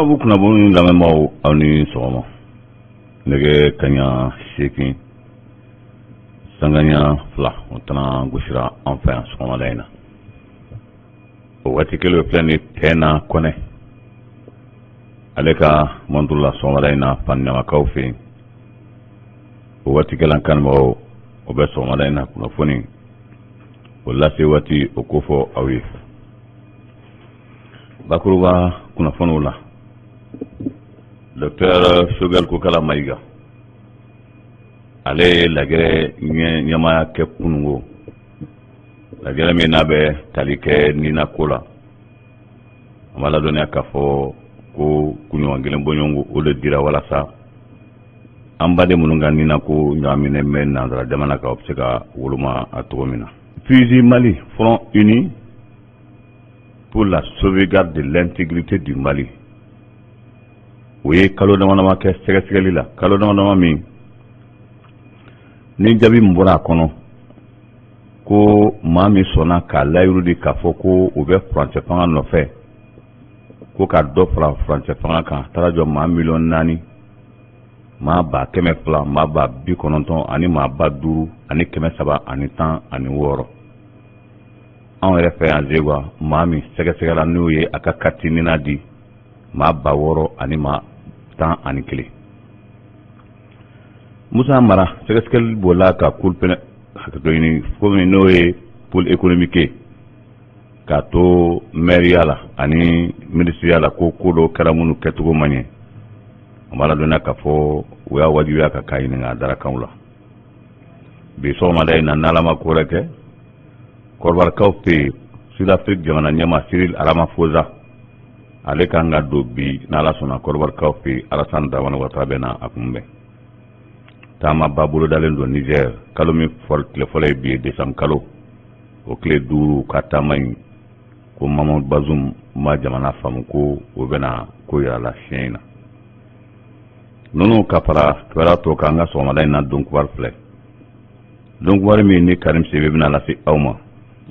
Sababu kunnafoni lamɛnbaaw, aw ni sɔgɔma. Nɛgɛ kaɲa 8 sangaɲa 2, o tana gosira an fɛ yan sɔgɔmada in na. O waati kelen filɛ ni tɛna kɔnɛ ale ka montre la sɔgɔmada in na Faniɲamakaw fɛ yen. O waati kelen, kanubagaw, o bɛ sɔgɔmada in na kunnafoni o lase waati o kofɔ aw ye. Bakuruba kunnafoniw la, Docteur Choguel Kokala Mayiga, ale ye lajɛrɛ ɲɛmaaya kɛ kunungo, lajɛrɛ min n'a bɛ tali kɛ nina ko la. An b'a ladɔnniya k'a fɔ ko kunɲɔgɔn kelen bɔɲɔgɔnko o de dira walasa an baden minnu ka nina ko ɲagaminen bɛ nansara jamana kan, o bɛ se ka woloma a cogo min na. FUSI Mali, Front Uni pour la sauvegarde de l'intégrité du Mali, o ye kalo dama dama kɛ sɛgɛsɛgɛli la, kalo dama dama min ni jaabi min bɔra a kɔnɔ ko maa min sɔnna k'a layiru di k'a fɔ ko u bɛ furancɛ fanga nɔfɛ, ko ka dɔ fara furancɛ fanga kan, taara jɔ maa 4 miliyɔn maa 200,000 maa 90,000 ani maa 5316. Anw yɛrɛ fɛ yan Zeguwa, maa min sɛgɛsɛgɛla n'o ye a ka carte NINA di, maa 6011. Musa Mara, sɛgɛsɛgɛli bɔla ka cour pénale hakɛto ɲini komi n'o ye pôle économique k'a to maire la ani ministeriya la, ko ko dɔw kɛra minnu kɛcogo man ɲɛ. An b'a ladɔnniya k'a fɔ u y'a wajibiya ka k'a ɲininka a darakanw la. Bi sɔgɔmada in na, n'Ala ma ko wɛrɛ kɛ, Kɔrɔbarikaw fɛ yen, Sud-Afrique jamana ɲɛmaa Cyril Ramaphosa, ale kan ka don bi, n'Ala sɔnna, Kɔrɔbarikaw fɛ yen. Alassane Dramane Ouattara bɛ na a kunbɛn. Taamaba bolodalen don Niger, kalo min tile fɔlɔ ye bi ye, décembre kalo o tile 5, ka taama in ko Mohamed Bazoum ma jamana faamu, ko o bɛna ko yira la siɲɛ in na. Ninnu ka fara kibaruya tɔ kan, an ka sɔgɔmada in na don kibaru filɛ, don kibaru min ni Karim Sidibe bɛna lase aw ma.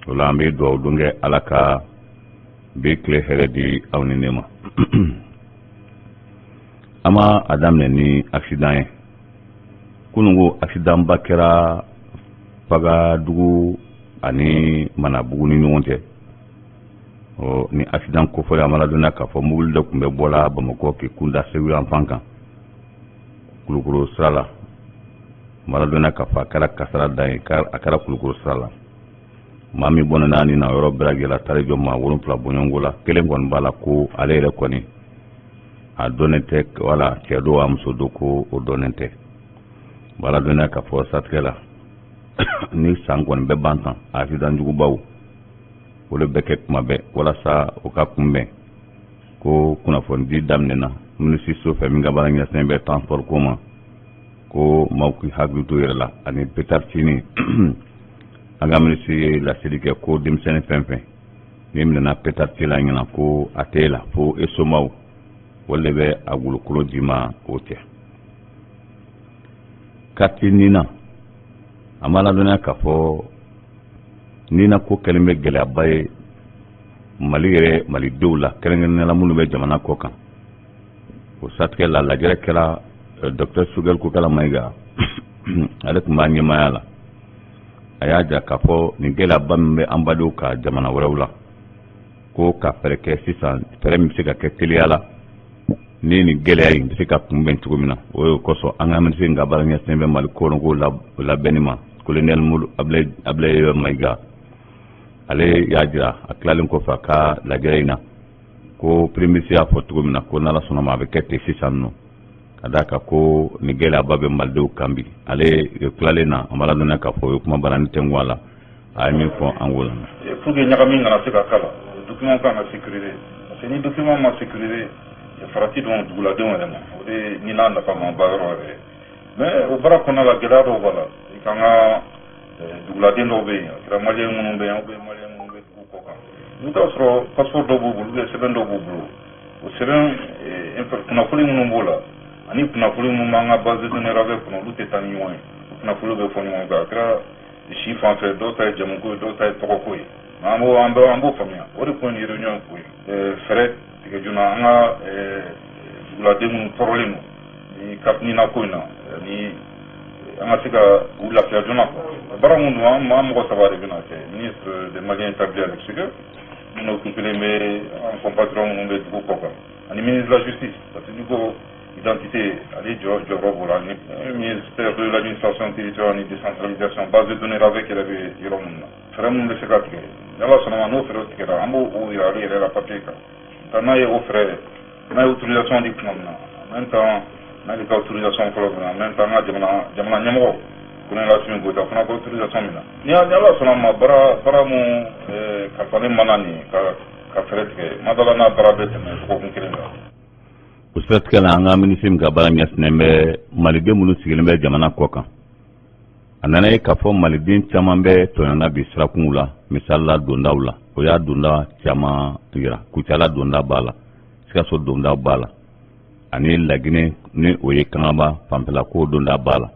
O la, an bɛ dugawu don kɛ, Ala ka bi tile hɛrɛ di aw ni ne ma. An ma a daminɛ ni accident ye. Kununko accident ba kɛra Fagadugu ani Manabugu ni ɲɔgɔn cɛ. Ɔ ni accident kofɔlen, an b'a ladɔnniya k'a fɔ mobili dɔ tun bɛ bɔla Bamakɔ k'i kunda Segu yan fan kan Kulukoro sira la. An b'a ladɔnniya k'a fɔ a kɛra kasara dan ye, a kɛra Kulukoro sira la. Maa min bɔnɛna ni na yɔrɔ bɛɛ lajɛlen taara jɔ maa 7 bɔɲɔgɔnko la. Kelen kɔni b'a la ko ale yɛrɛ kɔni a dɔnnen tɛ, wala cɛ don wa muso don, ko o dɔnnen tɛ. B'a ladɔnniya k'a fɔ satigɛ la ni san kɔni bɛ ban tan, accident jugubaw o de bɛ kɛ kuma bɛɛ. Walasa o ka kunbɛn, ko kunnafonidi daminɛna minisiriso fɛ min ka baara ɲɛsinnen bɛ transport ko ma, ko maaw k'i hakili to yɛrɛ la ani pétard cini. An ka minisiri ye laseli kɛ ko denmisɛnnin fɛn fɛn n'i minɛna pétard ci la ɲɛna, ko a t'e la fo e somaw, olu de bɛ a gulokolo d'i ma o cɛ. Carte NINA, an b'a ladɔnniya k'a fɔ nina ko kɛlen bɛ gɛlɛyaba ye Mali yɛrɛ malidenw la, kɛrɛnkɛrɛnnenya la minnu bɛ jamana kɔ kan. O satigɛ la, lajɛrɛ kɛra, docteur Choguel Kokala Mayiga, ale tun b'a ɲɛmaaya la. A y'a jira k'a fɔ nin gɛlɛyaba min bɛ an badenw ka jamana wɛrɛw la, ko ka fɛɛrɛ kɛ sisan, fɛɛrɛ min bɛ se ka kɛ teliya la ni nin gɛlɛya in bɛ se ka kunbɛn cogo min na. O ye kosɔn an ka minisiri ka baara ɲɛsinnen bɛ Mali kɔnɔko labɛnni ma, colonel Ablaye Mayiga, ale y'a jira a tilalen kɔfɛ a ka lajɛrɛ in na ko premier ministre y'a fɔ cogo min na, ko n'Ala sɔnna ma, a bɛ kɛ ten sisan nɔ, ka d'a kan ko nin gɛlɛyaba bɛ malidenw kan bi. Ale tilalen na, an b'a ladɔnniya k'a fɔ o ye kuma bara ni tɛnku a la, a ye min fɔ, an k'o lamɛn. Pour que ɲagami kana se ka k'a la, document kan ka sécuriser, parce que ni document ma sécuriser, farati don duguladenw yɛrɛ ma. O de ni n'a nafama ba yɔrɔ yɛrɛ ye. Mais o baara kɔnɔna la, gɛlɛya dɔw b'a la. I kan ka duguladen dɔw bɛ yen, a kɛra malien minnu bɛ yan ou bien malien minnu bɛ dugu kɔ kan, i bɛ taa sɔrɔ passeport dɔw b'u bolo ou bien sɛbɛn dɔw b'u bolo. O sɛbɛn kunnafoni minnu b'o la ani kunnafoni minnu b'an ka base de données RAVEC kɔnɔ, olu tɛ taa ni ɲɔgɔn ye. O kunnafoni bɛ fɔ ɲɔgɔn kan, a kɛra si fan fɛ, dɔw ta ye jamuko ye, dɔw ta ye tɔgɔko ye. An b'o faamuya. O de kun ye nin réunion kun ye. Fɛɛrɛ tigɛ joona an ka duguladen minnu tɔɔrɔlen don ni carte NINA ko in na, ni an ka se ka u lafiya joona. Baara mun don, an maa mɔgɔ saba de bɛna kɛ: ministre des Maliens établis à l'extérieur, minnu occupélen bɛ an compatriotes minnu bɛ dugu kɔ kan, ani ministre de la Justice, parce que n'i ko identité, ale jɔyɔrɔ b'o la, ni ministère de l'Administration territoriale ni Décentralisation, base de données RAVEC yɛrɛ bɛ yɔrɔ minnu na, fɛɛrɛ minnu bɛ se ka tigɛ. Ni Ala sɔnna ma, n'o fɛɛrɛw tigɛra, an b'o o yira ale yɛrɛ la papier kan nka n'a ye o fɛɛrɛ, n'a ye autorisation di tuma min na, en même temps n'ale ka autorisation fɔlɔ bɛ na, en même temps an ka jamana ɲɛmɔgɔ, colonel Assimi Goïta fana ka autorisation min na, ni Ala sɔnna ma, baara mun kalifalen mana nin ka fɛɛrɛ tigɛ, ma dala n'a baara bɛ tɛmɛ dɔgɔkun kelen kan. O siratigɛ la, an ka minisiri min ka baara ɲɛsinnen bɛ maliden minnu sigilen bɛ jamana kɔ kan, a nana ye k'a fɔ maliden caman bɛ tɔɲɔna bi sirakunw la. Misali la, dondaw la, o y'a donda caman yira. Kucala donda b'a la, Sikaso donda b'a la, ani Laginɛ ni o ye Kangaba fanfɛla ko donda b'a la,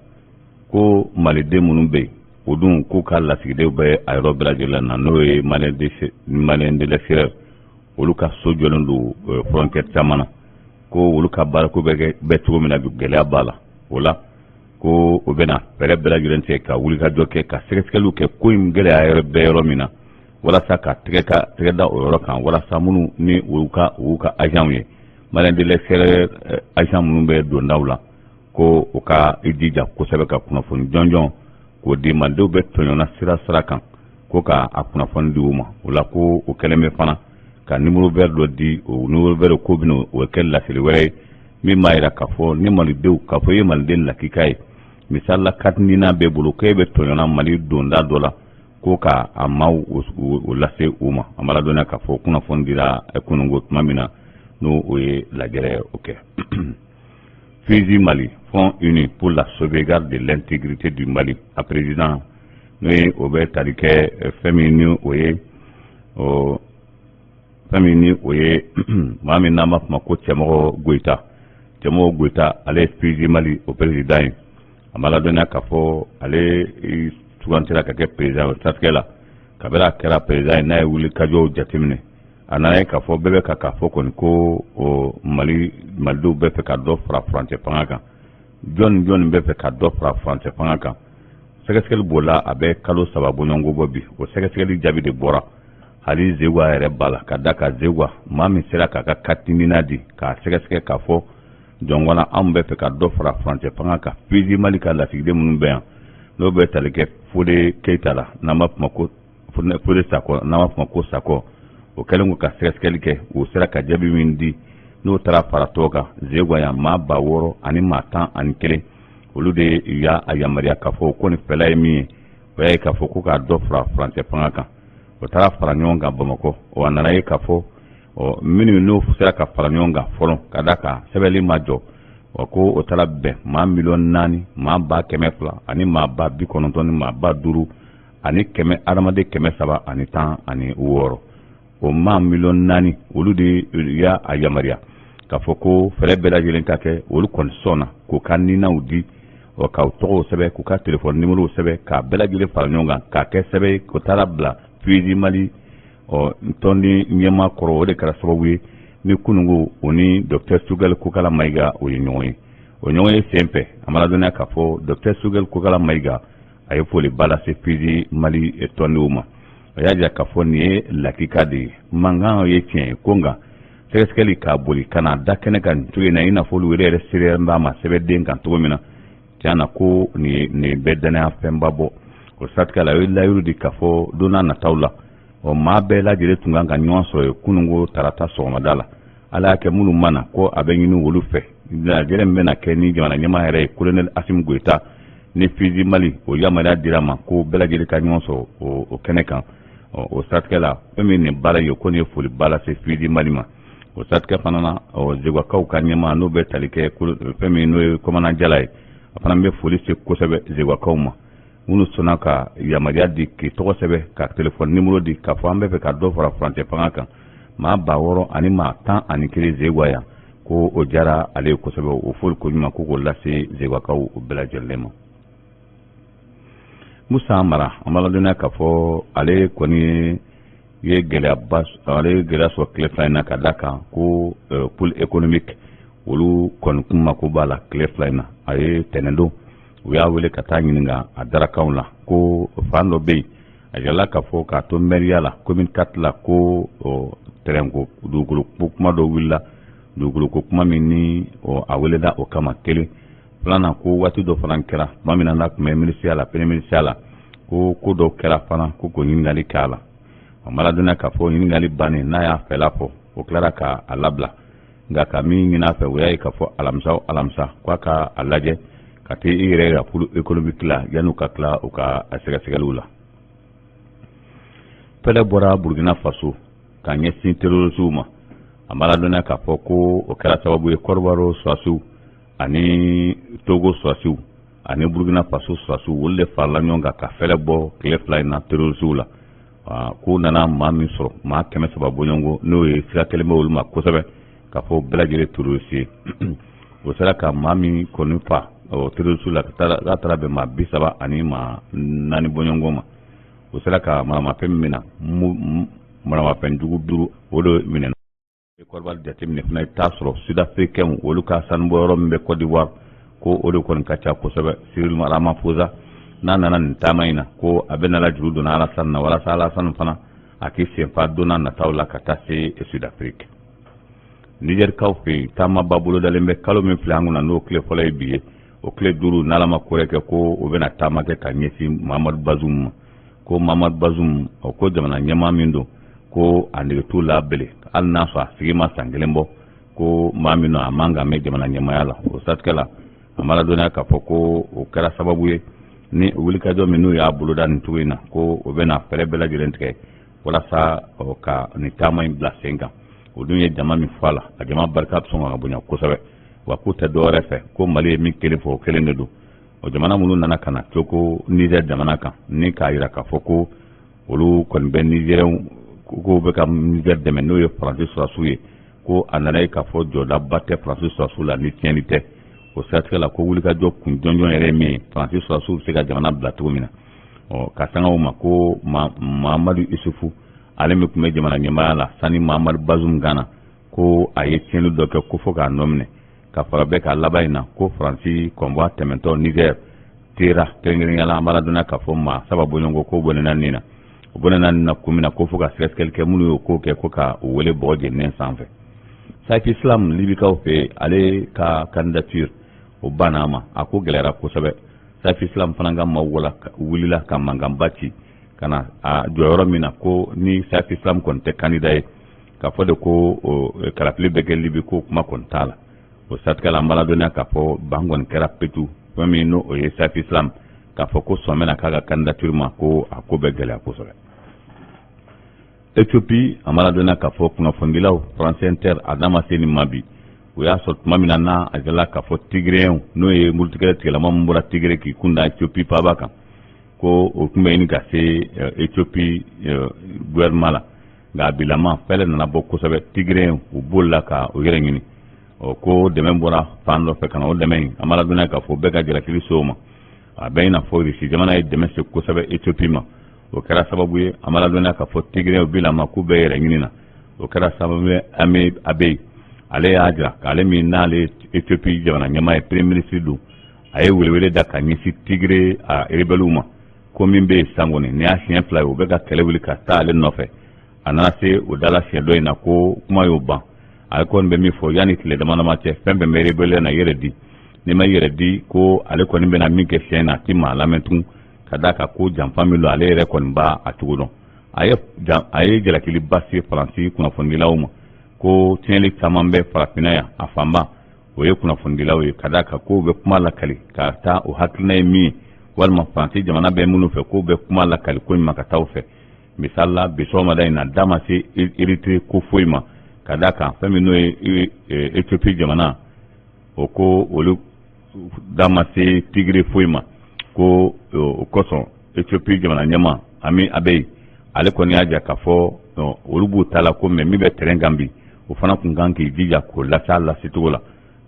ko maliden minnu bɛ yen, o dun k'u ka lasigidenw bɛ a yɔrɔ bɛɛ lajɛlen na, n'o ye Malien de l'extérieur, olu ka so jɔlen don frontière caman na, ko olu ka baarako bɛ kɛ bɛ cogo min na bi, gɛlɛya b'a la. O la, ko o bɛna fɛɛrɛ bɛɛ lajɛlen tigɛ ka wulikajɔ kɛ, ka sɛgɛsɛgɛliw kɛ ko in gɛlɛya yɛrɛ bɛ yɔrɔ min na, walasa ka tɛgɛ ka tɛgɛ da o yɔrɔ kan, walasa minnu ni olu ka agents ye, Malien de l'extérieur agent minnu bɛ dondaw la, ko u ka i jija kosɛbɛ ka kunnafoni jɔnjɔn k'o di malidenw bɛ tɔɲɔna sira sira kan, ko ka a kunnafoni di u ma. O la, ko o kɛlen bɛ fana ka numéro vert dɔ di. O numéro vert ko bɛna o kɛ laseli wɛrɛ ye min b'a jira k'a fɔ ni malidenw, k'a fɔ i ye maliden lakika ye, misali la carte NINA b'e bolo, k'e bɛ tɔɲɔna Mali donda dɔ la, ko ka a maaw o lase u ma. An b'a ladɔnniya k'a fɔ kunnafoni dira kununko tuma min na, n'o o ye lajɛrɛ o kɛ. FUSI Mali, Front uni pour la sauvegarde de l'intégrité du Mali, a président n'o ye o bɛ tali kɛ fɛn min ni o ye o fɛn min ni o ye maa min n'an b'a fɔ ma ko Cɛmɔgɔ Goyita. Cɛmɔgɔ Goyita, ale ye FUSI Mali o président ye. A b'a ladɔnniya k'a fɔ ale sugantira ka kɛ président o siratigɛ la. Kabini a kɛra président ye, n'a ye wulikajɔw jateminɛ, a nana ye k'a fɔ bɛɛ bɛ ka k'a fɔ kɔni ko o Mali malidenw bɛ fɛ ka dɔ fara furancɛ fanga kan. Jɔnni jɔnni bɛ fɛ ka dɔ fara furancɛ fanga kan? Sɛgɛsɛgɛli b'o a bɛ kalo 3 bɔɲɔgɔnko bɔ bi. O sɛgɛsɛgɛli jaabi de bɔra. Hali Zeguwa yɛrɛ b'a la, ka da ka Zeguwa maa min sera k'a ka carte NINA di k'a sɛgɛsɛgɛ k'a fɔ jɔnkɔna anw bɛ fɛ ka dɔ fara furancɛ fanga kan. FUSI Mali ka lasigiden minnu bɛ yan, n'o bɛ tali kɛ Fode Keyita la, n'an b'a fɔ ma ko Fode Sakɔ, n'an b'a fɔ ma ko Sakɔ, o kɛlen ko ka sɛgɛsɛgɛli kɛ, o sera ka jaabi min di, n'o taara fara tɔw kan, Zeguwa yan maa 6011, olu de y'a yamaruya k'a fɔ ko nin fɛla ye min ye, o y'a ye k'a fɔ ko k'a dɔ fara furancɛ fanga kan. O taara fara ɲɔgɔn kan Bamakɔ. O a nana ye k'a fɔ ɔ minnu n'o sera ka fara ɲɔgɔn kan fɔlɔ, ka da kan sɛbɛnni ma jɔ, wa ko o taara bɛn maa 4 miliyɔn maa 200,000 ani maa 90,000 ni maa 5000 ani kɛmɛ adamaden 316. O maa 4 miliyɔn, olu de y'a yamaruya k'a fɔ ko fɛɛrɛ bɛɛ lajɛlen ka kɛ. Olu kɔni sɔnna k'u ka ninaw di, ɔ k'aw tɔgɔw sɛbɛn, k'u ka telefɔni nimorow sɛbɛn, k'a bɛɛ lajɛlen fara ɲɔgɔn kan k'a kɛ sɛbɛn ye, k'o taara bila FUSI Mali ɔ tɔnden ɲɛmaa kɔrɔ. O de kɛra sababu ye ni kununko o ni docteur Choguel Kokalla Maïga o ye ɲɔgɔn ye. O ɲɔgɔn ye sen fɛ, a ma ladɔnniya k'a fɔ docteur Choguel Kokalla Maïga a ye foliba lase FUSI Mali tɔndenw ma. O y'a jira k'a fɔ nin ye lakika de ye, mankan ye tiɲɛ ye ko, nka sɛgɛsɛgɛli k'a boli ka n'a da kɛnɛ kan nin cogo in na, i n'a fɔ olu yɛrɛ seereya b'a ma sɛbɛnden kan cogo min na, tiɲɛ na ko nin bɛ danaya fɛnba bɔ. O siratigɛ la, o ye layiru di k'a fɔ don n'a nataw la, ɔ maa bɛɛ lajɛlen tun kan ka ɲɔgɔn sɔrɔ yen kununko tarata sɔgɔmada la. Ala y'a kɛ minnu ma na, ko a bɛ ɲini olu fɛ, lajɛrɛ min bɛna kɛ ni jamana ɲɛmaa yɛrɛ ye, colonel Assimi Goïta, ni FUSI Mali o yamaruya dira ma ko bɛɛ lajɛlen ka ɲɔgɔn sɔrɔ o kɛnɛ kan. O siratigɛ la, fɛn min nin baara ye, ko nin ye foliba lase FUSI Mali ma. O siratigɛ fana na, ɔ Zegwakaw ka ɲɛmaa, n'o bɛ tali kɛ fɛn min n'o ye Kɔmana Jala ye, a fana bɛ foli se kosɛbɛ Zegwakaw ma minnu sɔnna ka yamaruya di k'i tɔgɔ sɛbɛn, ka telefɔni nimoro di, k'a fɔ an bɛ fɛ ka dɔ fara furancɛ fanga kan, maa 6011 Zegwa yan, ko o diyara ale ye kosɛbɛ. O foli ko ɲuman ko k'o lase Zegwakaw bɛɛ lajɛlen ma. Musa Mara, an b'a ladɔnniya k'a fɔ ale kɔni ye gɛlɛyaba, ale ye gɛlɛya sɔrɔ tile 2 in na, ka da kan ko pôle économique Olu kɔni kun mako b'a la tile 2 in na. A ye tɛnɛndon, u y'a wele ka taa ɲininka a darakanw la, ko fan dɔ bɛ yen, a yirala k'a fɔ k'a to mɛriya la, commune 4 la, ko terrain ko, dugukolo ko kuma dɔ wulila, dugukolo ko kuma min ni a welela o kama kelen. Filanan, ko waati dɔ fana kɛra tuma min na n'a tun bɛ minisiriya la, premier ministre la, ko ko dɔ kɛra fana, ko k'o ɲininkali k'a la. A ma ladɔnniya k'a fɔ ɲininkali bannen, n'a y'a fɛla fɔ, o tilara ka a labila. Nka ka min ɲini a fɛ, o y'a ye k'a fɔ alamisa o alamisa, k'a ka a lajɛ ka taa i yɛrɛ yira pôle économique la, yan'u ka tila u ka sɛgɛsɛgɛliw la. Fɛlɛ bɔra Burkina Faso ka ɲɛsin terroristew ma. A ma ladɔnniya k'a fɔ ko o kɛra sababu ye Kɔdiwari sɔrɔdasiw ani Togo sɔrɔdasiw ani Burkina Faso sɔrɔdasiw, olu de farala ɲɔgɔn kan ka fɛlɛ bɔ tile 2 in na terroristew la. K'u nana maa min sɔrɔ, maa 300 bɔɲɔgɔnko, n'o ye sira kelen bɛ olu ma kosɛbɛ k'a fɔ bɛɛ lajɛlen terroriste ye. O sera ka maa min kɔni fa terroriste la, k'a taara bɛn maa 34 bɔɲɔgɔnko ma. O sera ka maramafɛn min minɛ, maramafɛn jugu duuru, o de minɛ. Kɔdiwari jateminɛ fana, i t'a sɔrɔ sud-africain, olu ka sanubɔyɔrɔ min bɛ Côte d'Ivoire, ko o de kɔni ka ca kosɛbɛ. Cyril Ramaphosa n'a nana nin taama in na, ko a bɛ nala juru donna Alassane na, walasa Alassane fana a k'i senfa don n'a nataw la ka taa se Sud-Afrique. Nigɛrikaw fɛ yen, taamaba bolodalen bɛ kalo min filɛ an kunna, n'o tile fɔlɔ ye bi ye, o tile 5, n'Ala ma ko wɛrɛ kɛ, ko o bɛna taama kɛ ka ɲɛsin Mamadu Bazoum ma. Ko Mamadu Bazoum, o ko jamana ɲɛmaa min don, ko a nege t'u la bele, hali n'a sɔrɔ a sigi ma san kelen bɔ, ko maa min a man ka mɛn jamana ɲɛmaaya la. O siratigɛ la, a ma ladɔnniya k'a fɔ ko o kɛra sababu ye ni wulikajɔ min n'u y'a boloda nin cogo in na, ko o bɛna fɛɛrɛ bɛɛ lajɛlen tigɛ walasa ka nin taama in bila sen kan. O dun ye jama min fɔ a la, a jama barika bɛ sɔn ka bonya kosɛbɛ. Wa k'u tɛ dɔwɛrɛ fɛ, ko Mali ye min kelen fɔ, o kelen de don. O jamana minnu nana ka na to ko Niger jamana kan, ni k'a yira k'a fɔ ko olu kɔni bɛ Nigériens, k'u bɛ ka Niger dɛmɛ, n'o ye Faransi sɔrɔdasiw ye, ko a nana ye k'a fɔ jɔdaba tɛ Faransi sɔrɔdasiw la ni tiɲɛni tɛ. O siratigɛ la, ko wulikajɔ kun jɔnjɔn yɛrɛ ye min ye, Faransi sɔrɔdasiw bɛ se ka jamana bila cogo min na. Ɔ ka sanga o ma, ko Mahamadu Isufu, ale min tun bɛ jamana ɲɛmaaya la sani Mahamadu Bazoum ka na, ko a ye tiɲɛni dɔ kɛ, ko fo k'a nɔ minɛ. Ka fara bɛɛ k'a laban in na, ko Faransi convoi tɛmɛntɔ Niger Tera kɛrɛnkɛrɛnnenya la, an b'a ladɔnniya k'a fɔ maa 3 bɔɲɔgɔnko ko bɔnɛna nin na. O bɔnɛna nin na kun min na, ko fo ka sɛgɛsɛgɛli kɛ, minnu y'o ko kɛ, ko ka u wele bɔgɔ jeninen sanfɛ. Saif Islam, Libikaw fɛ, ale ka candidature o banna a ma, a ko gɛlɛyara kosɛbɛ. Saif Islam fana ka maaw wulila ka mankanba ci ka na a jɔyɔrɔ min na, ko ni Saif Islam kɔni tɛ candidat ye, k'a fɔ de ko kalafili bɛ kɛ Libi, ko kuma kɔni t'a la. O siratigɛ la, an b'a ladɔnniya k'a fɔ ban kɔni kɛra petu. Fɛn min n'o o ye Saif Islam, k'a fɔ ko sɔn bɛna k'a ka candidature ma, ko a ko bɛ gɛlɛya kosɛbɛ. Ethiopie, an b'a ladɔnniya k'a fɔ kunnafonidilaw France Inter, a da ma se nin ma bi. O y'a sɔrɔ tuma min na n'a a jirala k'a fɔ Tigréens, n'o ye murutikɛlɛ tigɛlama min bɔra Tigré k'i kun da Ethiopie faaba kan, ko o tun bɛ ɲini ka se Ethiopie gouvernement la. Nka a bilama fɛlɛ nana bɔ kosɛbɛ, Tigréens u bolila ka o yɛrɛ ɲini. Ɔ ko dɛmɛ bɔra fan dɔ fɛ ka na, o dɛmɛ in, an b'a ladɔnniya k'a fɔ bɛɛ ka jalakili se o ma. A bɛ i n'a fɔ Russie jamana ye dɛmɛ se kosɛbɛ Ethiopie ma. O kɛra sababu ye, an b'a ladɔnniya k'a fɔ Tigréens bilama k'u bɛɛ yɛrɛ ɲini na. O kɛra sababu ye, Ami Abiy, ale y'a jira k'ale min n'ale Ethiopie jamana ɲɛmaa ye, premier ministre don, a ye welewele da ka ɲɛsin Tigré a rebelles ma, ko min bɛ yen sisan kɔni, nin y'a siɲɛ 2 ye u bɛ ka kɛlɛ wuli ka taa ale nɔfɛ. A nana se o dala siɲɛ dɔ in na, ko kuma y'o ban. Ale kɔni bɛ min fɔ, yanni tile dama dama cɛ, fɛn fɛn bɛ rebelle na, yɛrɛ di. N'i ma yɛrɛ di, ko ale kɔni bɛna min kɛ siɲɛ na, a ti maa lamɛn tun, ka d'a kan ko janfa min don, ale yɛrɛ kɔni b'a a cogo dɔn. A ye jalakiliba se Faransi kunnafonidilaw ma, ko tiɲɛli caman bɛ farafinna yan, a fanba o ye kunnafonidilaw ye, ka d'a kan k'o bɛ kuma lakali ka taa o hakilina ye min ye, walima Faransi jamana bɛ minnu fɛ, k'o bɛ kuma lakali ko ɲuman ka taa o fɛ. Misali la, bi sɔgɔmada in na, da ma se Érythrée ko foyi ma, ka d'a kan fɛn min n'o ye Éthiopie jamana, o ko olu da ma se Tigré foyi ma. Ko o kosɔn, Éthiopie jamana ɲɛmaa Ami Abiy, ale kɔni y'a jira k'a fɔ olu b'u ta la, ko mais min bɛ terrain kan bi, o fana kun kan k'i jija k'o lase a lasecogo la.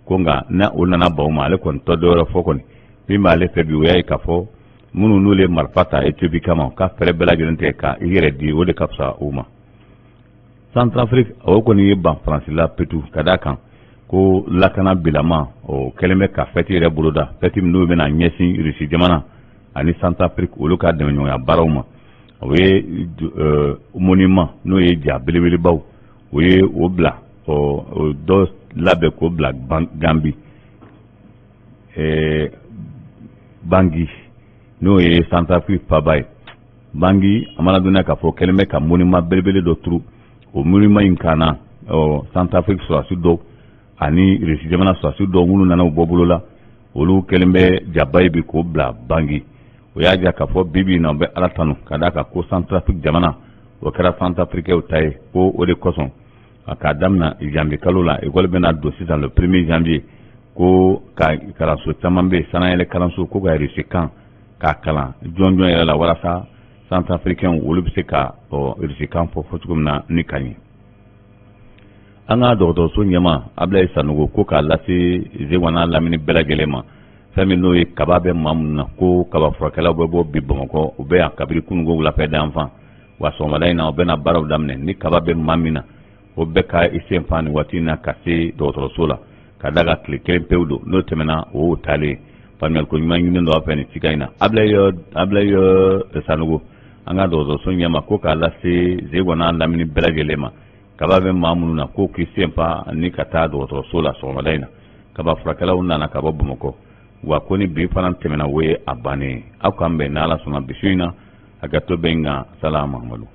Ko nka n'a o nana ban o ma, ale kɔni tɔ dɔwɛrɛ fɔ kɔni. Min b'ale fɛ bi, o y'a ye k'a fɔ minnu n'olu ye marifa ta Éthiopie kama, ka fɛɛrɛ bɛɛ lajɛlen tigɛ ka i yɛrɛ di, o de ka fisa u ma. Centrafrique, o kɔni ye ban Faransi la petu, ka d'a kan Ko lakana bilama o kɛlen bɛ ka fɛti yɛrɛ boloda, fɛti min n'o bɛna ɲɛsin Irisi jamana ani Centrafrique olu ka dɛmɛɲɔgɔnya baaraw ma. O ye monument, n'o ye ja belebelebaw, o ye o bila, o dɔ labɛn k'o bila Ganbi, Bangi, n'o ye Centrafrique faaba ye, Bangi. A mana dɔnniya k'a fɔ kɛlen bɛ ka monument belebele dɔ turu. O monument in kan na, Centrafrique sɔrɔdasi dɔw ani Irisi jamana sɔrɔdasi dɔw minnu nana u bɔ bolo la, olu kɛlen bɛ jaba ye bi k'o bila Bangi. O y'a jira k'a fɔ bi bi in na, u bɛ Ala tanu ka d'a kan ko Centrafrique jamana, o kɛra Centrafricains ta ye. Ko o de kosɔn, k'a daminɛ janvier kalo la, école bɛna don sisan le premier janvier, ko ka kalanso caman bɛ yen, sanayɛlɛ kalanso, ko ka irisi kan k'a kalan jɔnjɔn yɛrɛ la, walasa Centrafricains olu bɛ se ka irisi kan fɔ fɔ cogo min na ni ka ɲɛ. An ka dɔgɔtɔrɔso ɲɛmaa Abilaye Sanogo ko k'a lase Zeguwa n'a lamini bɛɛ lajɛlen ma, fɛn min n'o ye kaba bɛ maa minnu na, ko kaba furakɛlaw bɛ bɔ bi Bamakɔ. U bɛ yan kabiri kununko wulafɛ danfan, wa sɔgɔmada in na u bɛna baaraw daminɛ. Ni kaba bɛ maa min na, o bɛɛ ka i sen fa nin waati in na ka se dɔgɔtɔrɔso la, ka da ka tile kelen pewu don, n'o tɛmɛna, o y'o taalen. Faamuyali ko ɲuman ɲininen don aw fɛ nin sika in na. Abilaye Sanogo, an ka dɔgɔtɔrɔso ɲɛmaa, ko k'a lase Zeguwa n'a lamini bɛɛ lajɛlen ma, kaba bɛ maa minnu na, ko k'i sen fa ni ka taa dɔgɔtɔrɔso la sɔgɔmada in na. Kaba furakɛlaw nana ka bɔ Bamakɔ, wa ko ni bi fana tɛmɛna, o ye a bannen ye. Aw k'an bɛn n'Ala sɔnna bi su in na. Hakɛto bɛ n kan. Salam Mahamadu.